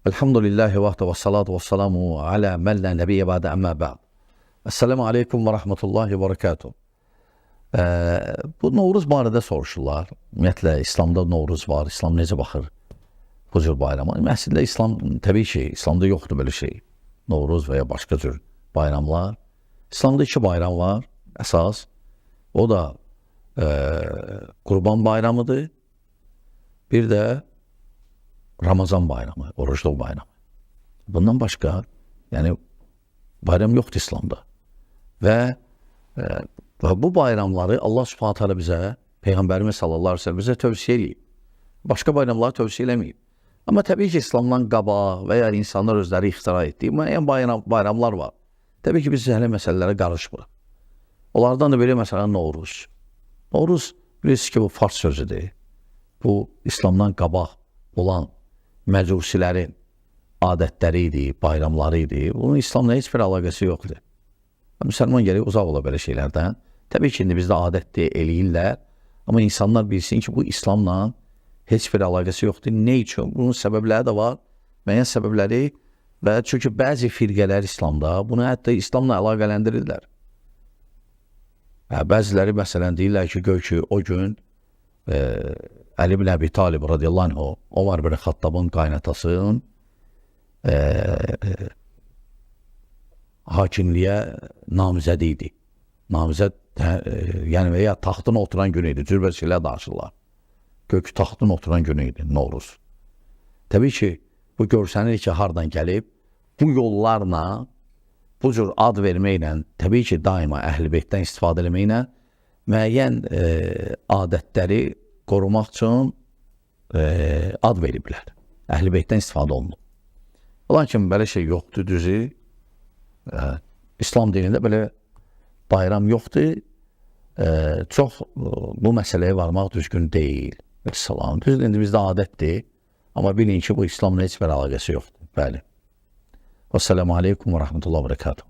Elhamdülillahi vahdə və salatu və salamu alə mən la nəbiyyə bə'də əmmə bə'd. Esselamu aleykum və rəhmətullahi və bərəkatuhu. Bu Novruz barədə soruşurlar. Ümumiyyətlə, İslamda Novruz var, İslam necə baxır bu cür bayrama? Əslində, İslam, təbii ki, İslamda yoxdur belə şey. Novruz və ya başqa cür bayramlar. İslamda iki bayram var, əsas. O da Qurban bayramıdır. Bir də Ramazan bayramı, orucluq bayramı. Bundan başqa, yəni bayram yoxdur İslamda. Və bu bayramları Allah Subhanahu taala bizə, Peyğəmbərimiz sallallahu əleyhi və səlləm bizə tövsiyə eləyib. Başqa bayramları tövsiyə eləməyib. Amma təbii ki, İslamdan qabaq və ya insanlar özləri ixtira etdiyi müəyyən bayramlar var. Təbii ki, biz hələ məsələlərə qarışmırıq. Onlardan da biri məsələn Novruz. Novruz bilirsiniz ki, bu fars sözüdür. Bu İslamdan qabaq olan məcusilərin adətləri idi, bayramları idi. Bunun İslamla heç bir əlaqəsi yoxdur. Müsəlman gərək uzaq ola belə şeylərdən. Təbii ki, indi bizdə adətdir, eləyirlər. Amma insanlar bilsin ki, bu İslamla heç bir əlaqəsi yoxdur. Nə üçün? Bunun səbəbləri də var. Müəyyən səbəbləri və çünki bəzi firqələr İslamda bunu hətta İslamla əlaqələndirirlər. Hə, bəziləri məsələn deyirlər ki, gör ki, o gün Əli ibn Əbi Talib radiyallahu anh, Omar bin Xattabın qaynatasının hakimliyə namizədi idi. Namizəd, yəni və ya taxtına oturan günü idi. Cürbə şeylər danışırlar. Gök taxtına oturan günü idi Novruz. Təbii ki, bu görsənir ki, hardan gəlib. Bu yollarla, bu cür ad verməklə, təbii ki, daima Əhl-i Beytdən istifadə etməklə müəyyən adətləri qorumaq üçün ad veriblər. Əhl-i Beytdən istifadə olunub. Lakin belə şey yoxdur, düzü. İslam dinində belə bayram yoxdur. Çox bu məsələyə varmaq düzgün deyil. Vəssalam. Düzdür, indi bizdə adətdir. Amma bilin ki, bu İslamla heç bir əlaqəsi yoxdur. Bəli. Vəssalamu aleykum və rəhmətullah və bərəkatuhu.